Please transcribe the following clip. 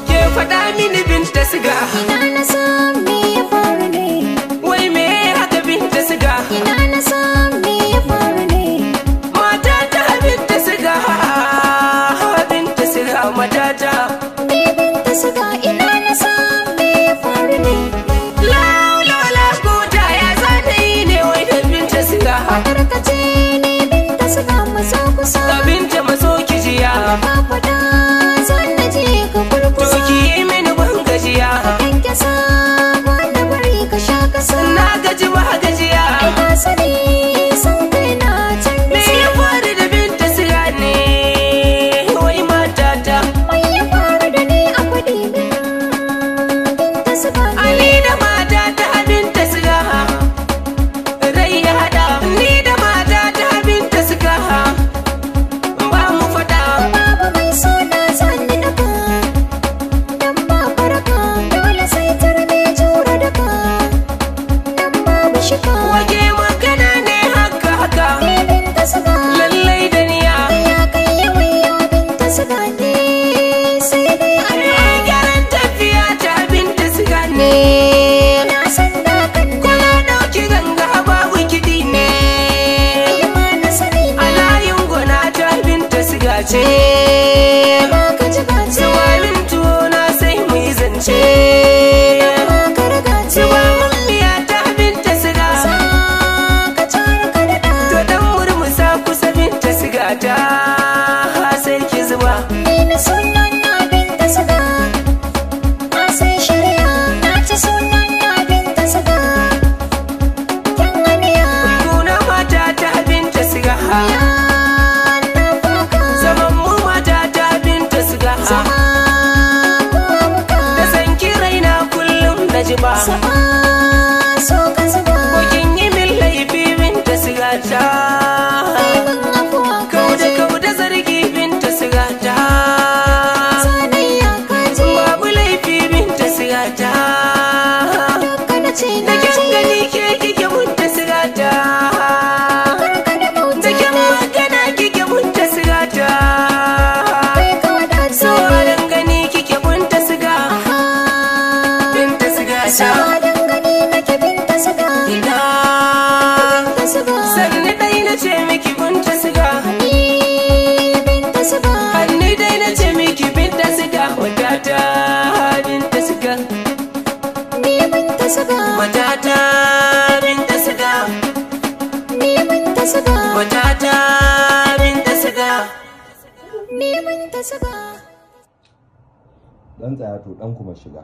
Ke faɗa mini Binta Siga. Ina na san me ya faru ne. Wai me haka Binta Siga? Ina na san me ya faru ne. Mata ta Binta Siga, Binta Siga matata. Ni Binta Siga ina na san me ya faru ne. Laula kota ya zata yi ne wai da Binta Siga. Karkace ni Binta Siga maso kusa. Ga Binta maso kijiya. Ka faɗa zan na je ka kurkusa. To ki yi mini ban gajiya. Kyankyasa ba na bari ka sha kasa. Na gaji ba gajiya. Ai ka sani san kai na can Me ya faru da Binta Siga ne wai matata? Mai ya faru da ni a faɗi min Binta Siga ne. Ali da matata Binta Siga rai ya haɗa. Ni da matata Binta Siga ba mu faɗa. Babu mai suna zan daka dan ba faraka. Dole sai tarbe jura daka dan babu shika. Wage magana ne haka haka. Ni Binta Siga lallai da niya. Ya kai yawan yau Binta Siga ne sai dai addu'a. Gyaran tafiya ta Binta Siga ne. Na san da kan Kuna ɗauki ganga babu kiɗi ne. ma na sani A layin gona ta Binta Siga ce. ba ka ji gace. Zuwa min tuwo na sai mu yi zance. Ba ka riga ce. Zuwa mun miya ta Binta Siga. Ka cara ka daɗa. To dan murmusa kusa Binta Siga ta sai ki zuba. Ni na sunan na Binta Siga. Na san shari'a na ci sunan na Binta Siga. Kyan aniya. Kuna mata ta Binta Siga. Ya na faka. Zaman mu mata ta Binta Siga. Sama muka. Da san ki raina kullum na ji ba. Sama so ka zuba. Ko kin yi min laifi Binta Siga ta. Kai min afuwa ka Kauda ji. kauda zargi Binta Siga ta. Sanayya ka ji. Babu laifi Binta Siga ta. Duka na ce Da na kin ji. gani ke kike Binta Siga ta. Karka da bauta. Da kin magana kike Binta Siga ta. Kai ka wadata. Sauran gani kike Binta Siga. Binta Siga ta. Sawa gani nake Binta Siga. Ina. Binta Siga. Sanni dai na ce miki Binta Siga. Ni Binta Siga. Hannu dai na ce miki Binta Siga. Wadata Binta Siga. Ni Binta Siga. Matata Binta Siga. Ni Binta Siga. Matata Binta Siga. Ni Binta Siga. Dan tsaya to dan kuma shiga.